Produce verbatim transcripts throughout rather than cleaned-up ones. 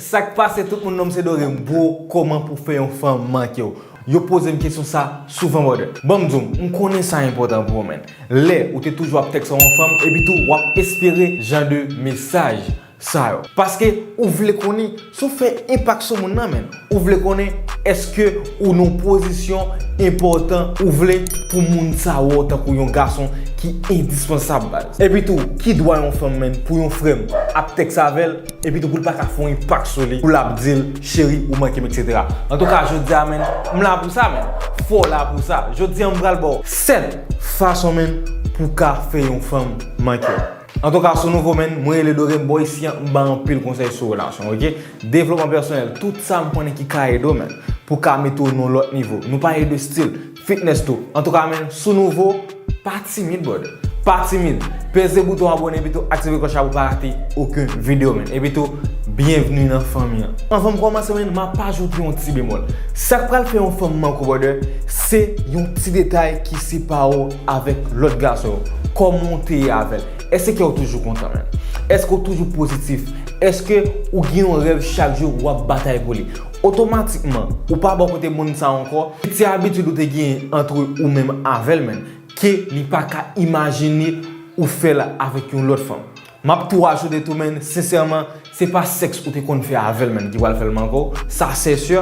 Sa k pase tout moun, non m se Doré, bro, kòman pou fè yon fanm manke w? Yo poze m kesyon sa souvan, brother. Ban m di w, m konnen sa enpòtan pou ou, man. Lè ou te toujou ap tèks yon fanm, epi tou w ap espere jan de mesaj sa yo. Paske ou vle konnen si w fè enpak sou moun nan, man. Ou vle konnen èske ou nan pozisyon enpòtan, ou vle pou moun sa wè w tankou yon gason ki endispansab, baz. Epi tou, ki dwa yon fanm, man, pou yon frè m ap tèks avè l, epi tou pou l pa ka fè yon enpak sou li, pou l ap di l, cheri, ou manke m, etsetera. Antouka, jodi a, man, m la pou sa, man. Fò w la pou sa. Jodi a, m pral ba w sèt fason, man, pou w ka fè yon fanm manke w. Antouka, si w nouvo, man, mwen rele Doré, m bò isi a, m ba anpil konsèy sou relasyon, oke? Devlopman pèsonèl, tout sa m konnen ki ka ede w, man, pou w ka mete w nan yon lòt nivo. Nou pale de stil, fitness tou. Antouka, man, si w nouvo, pa timid, brother. Pa timid. Peze bouton abòne, epi tou aktive klòch la pou w pa rate okenn videyo, man. Epi tou, byenvni nan fanmi an. Anvan m kòmanse, man, m ap ajoute yon ti bemòl. Sa k pral fè yon fanm manke w, brother, se yon ti detay ki separe w avèk lòt gason yo. Kòman w te ye avè l? Èske w toujou kontan, man? Èske w toujou pozitif? Èske ou gen yon rèv chak jou w ap batay pou li? Otomatikman, ou pa bò kote moun sa ankò. Ti abitid ou te genyen ant ou menm avè l, man, ke li pa ka imajine ou fè l avèk yon lòt fanm. M ap tou ajoute tou, man, sensèman, se pa sèks ou te konn fè avè l, man, ki pral fè l manke w. Sa se si.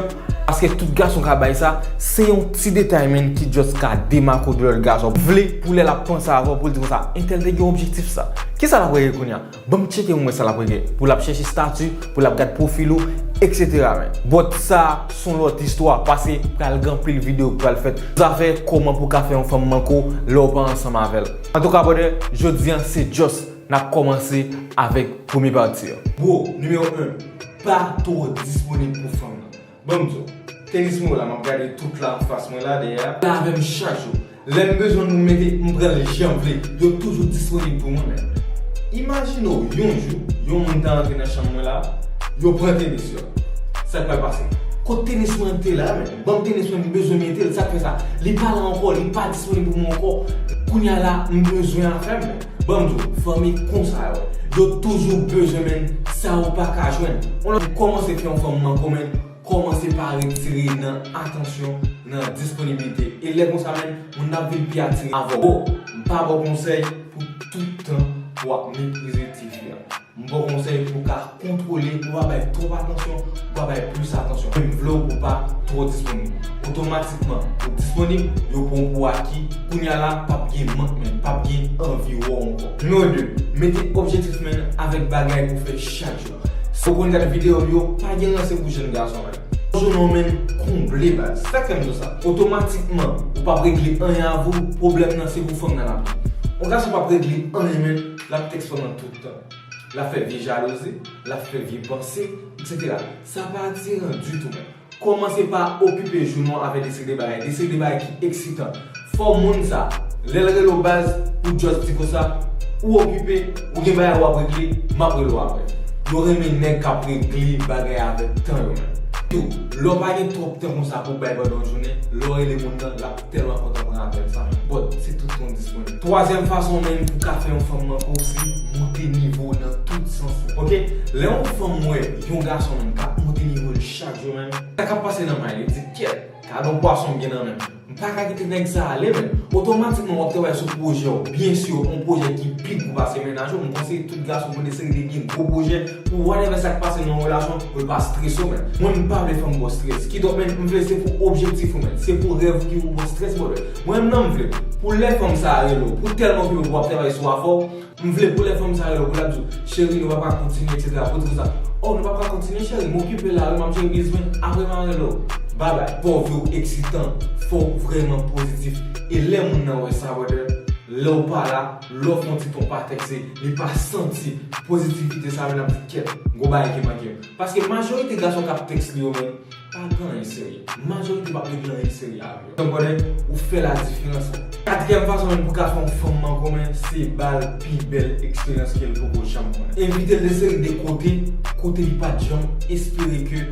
Paske tout gason ka bay sa, se yon ti detay, man, ki just ka demake w de lòt gason. Vle pou lè l ap panse avè w, pou l di konsa, entèl te gen objektif sa. Kisa l ap regle kounye a? Ban m tcheke m wè sa l ap regle. Pou l ap chèche estati, pou l ap gad pwofil ou, etsetera, man. But sa, se yon lòt istwa, paske pral gen anpil videyo k pral fèt. Zafè kòman pou w ka fè yon fanm manke w lè w pa ansanm avè l. Antouka, brother, jodi a, se just n ap kòmanse avèk premye pati an. Bro, nimewo en, pa twò disponib pou fanm nan. Ban m di w, tenis mwen la, m ap gade tout la anfas mwen la, dèyè a. La avè m chak jou. Lè m bezwen moun mete, m pran l jan m vle. Yo toujou disponib pou mwen, man. Imajine w, yon jou, yon moun ta antre nan chanm mwen la, yo pran tenis yo. Sa k pral pase? Kot tenis mwen te la, man? Ban m tenis mwen, m bezwen mete l. Sa k fè sa? Li pa la ankò, li pa disponib pou mwen ankò. Kounye a la, m bezwen afè m, man. Ban m di w, fanmi konsa yo. Yo toujou bezwen, man, sa yo pa ka jwenn. Yon lè w kòmanse fè yon fanm manke w, man, kòmanse pa retire nan atansyon, nan disponibilite. E lè konsa, man, moun nan ap vin pi atire avè w. Bon, m pa ba w konsèy pou tout tan w ap meprize tifi a. M ba w konsèy pou w ka kontwole, pou w pa bay twòp atansyon, pou w pa bay plis atansyon. Men m vle w pou w pa twò disponib. Otomatikman, ou disponib, yo pran w pou aki. Kounye a la, p ap gen mank, man, p ap gen anvi wè w ankò. Nimewo de, mete objektif, man, avèk bagay pou w fè chak jou. Si w konn gade videyo m yo, pa gen ranse pou jèn gason, man. Jounen w, man, konble, baz. Sa k fè m di w sa? Otomatikman, ou p ap regle anyen avè w, pwoblèm nan se pou fanm nan l ap gen. Yon gason p ap regle anyen, man, l ap tèks fanm nan tout tan. L ap fè vye jalouzi, l ap fè vye panse, etsetera. Sa pa atiran ditou, man. Kòmanse pa okipe jounen w avèk de seri de bagay, de seri de bagay ki eksitan. Fò moun sa, lè l rele w baz, ou just di konsa, ou okipe, ou gen bagay w ap regle, m ap rele w apre. Yo renmen nèg k ap regle bagay avèk tan yo, man. Tou, lè w pa gen twòp tan konsa pou w bay pandan yon jounen, lè w rele moun nan, l ap tèlman kontan pran apèl sa, man. But, se tout tan w disponib. Twazyèm fason, man, pou w ka fè yon fanm manke w, se monte nivo w nan tout sans. Oke? Lè yon fanm wè yon gason, man, k ap monte nivo l chak jou, man, sa k ap pase nan may li, li di, kèt, gad yon pwason m gen nan men m. M pa ka kite nèg sa ale, man. Otomatikman, w ap travay sou pwojè w. Byen si, yon pwojè ki pi gwo pase mennaj ou. M konseye tout gason pou l eseye de gen gwo pwojè pou whatever sa k pase nan yon relasyon, pou l pa strese w, man. Mwen, m pa vle fanm ba w strès. Kidonk, man, m vle se pou objektif ou, man. Se pou rèv ou ki pou ba w strès, brother. Mwen menm nan m vle pou lè fanm sa a rele w, pou tèlman okipe pou w ap travay sou afè w, m vle pou lè fanm sa a rele w, pou l ap di w, cheri, nou p ap ka kontinye, etsetera. Pou w di konsa, oh, nou p ap ka kontinye, cheri, m okipe la, wi, m ap jere biznis mwen, apre m a rele w. Babay. Fò w vle w eksitan, fò w vrèman pozitif. E lè moun nan wè sa, brother, lè w pa la, lè w fè yon ti tan w pa tèkste, li pa santi pozitivite sa, men l ap di, kèt, gwo bagay ki manke m. Paske majorite gason k ap tèks li yo, man, pa gen anyen serye. Majorite p ap regle anyen serye avè yo. Donk, brother, ou fè la diferans la. Katriyèm fason, man, pou w ka fè yon fanm manke w, man, se ba l pi bèl eksperyans ke l poko janm konnen. Envite l de seri de kote, kote li pa t janm espere ke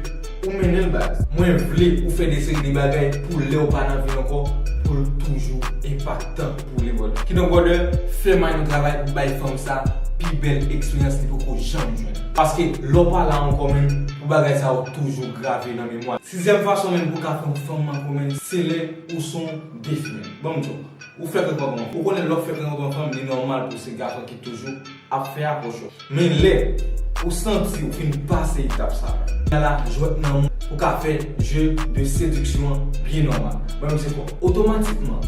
ou mennen l, baz. Mwen vle ou fè de seri de bagay pou lè w pa nan vi l ankò, pou l toujou enpaktan pou li, brother. Kidonk, brother, fè may nou travay pou bay fanm sa pi bèl eksperyans li poko janm jwenn. Paske lè w pa la ankò, menn, pou bagay sa yo toujou grave nan memwa. Sizyèm fason, menn, pou w ka fè yon fanm manke w, menn, se lè ou se yon defi, menn. Ban m di w, ou fèk rankontre yon fanm. Ou konnen lè w fèk rankontre yon fanm, li nòmal pou se gason ki toujou ap fè apwòch yo. Men lè ou santi ou fin pase etap sa, la jwèt nan ou, ou ka fè jeu de séduction an byen nòmal. Ban m di w, otomatikman,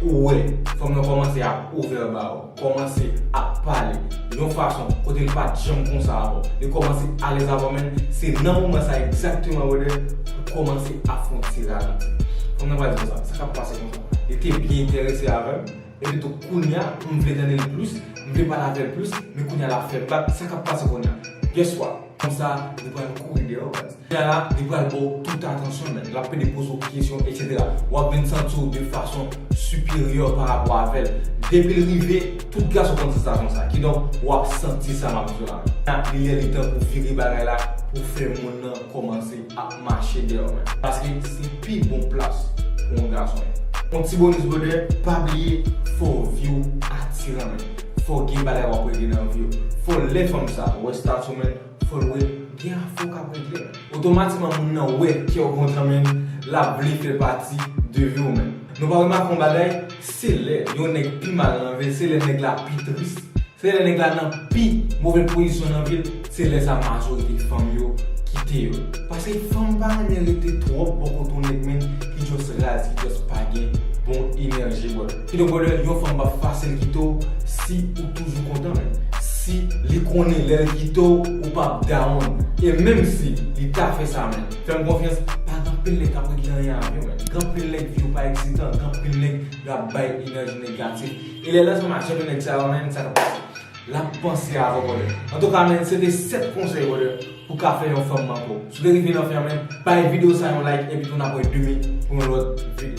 ou wè fanm nan kòmanse ap ouvè ba ou, kòmanse ap pale yon fason kote l pa t janm konsa avè w. Li kòmanse alèz avè w, men se nan moman sa egzakteman, brother, ou kòmanse ap fè yon ti ralanti. Fanm nan pral di konsa, sa k ap pase konsa? Li te byen enterese avè m, epi tou kounye a, m vle tande l plis, m vle pale avè l plis, men kounye a l ap fè bak, sa k ap pase kounye a? Guess what? Konsa, li pral kouri dèyè w, baz. Kounye a la, li pral ba w tout atansyon, menn. L ap pede poze w kesyon, etsetera. W ap vin santi w de fason siperyè pa rapò avè l. Depi l rive, tout gason konn sansasyon sa. Kidonk, w ap santi sa m ap di w la. Kounye a, li lè li tan pou vire bagay la, pou fè moun nan kòmanse ap mache dèyè w, menn. Paske se pi bon plas pou yon gason ye. Yon ti bonis, brother, pa bliye, fò w vi w atiran, menn. Fò w gen bagay w ap regle nan vi w. Fò lè fanm sa wè statut, menn, fò l wè gen afè w k ap regle. Otomatikman, moun nan wè kè w kontan, menn, l ap vle fè pati de vi w, menn. Nou pa remake yon bagay, se lè yon nèg pi mal nan vi l, se lè nèg la pi tris, se lè nèg la nan pi move pozisyon nan vi l, se lè sa majorite fanm yo kite yo. Paske fanm pa renmen rete twòp bò kote yon nèg, menn, ki just raz, ki just pa gen bon enèji, brother. Kidonk, brother, yon fanm p ap fasil kite w si ou toujou kontan, menn. Si li konnen lè l kite w, ou p ap down. E menm si li ta fè sa, menn, fè m konfyans, pa gen anpil nèg k ap regle anyen avè w, menn. Gen anpil nèg vi yo pa eksitan, gen anpil nèg y ap bay enèji negatif. E lè lè fanm a tcheke nèg sa yo, menn, sa k ap pase? L ap panse avè w, brother. Antouka, menn, se te sèt konsèy, brother, pou ka fè yon fanm manke w. Si w te rive nan fen an, menn, bay videyo sa yon like, epi tou n ap wè demen pou yon lòt videyo.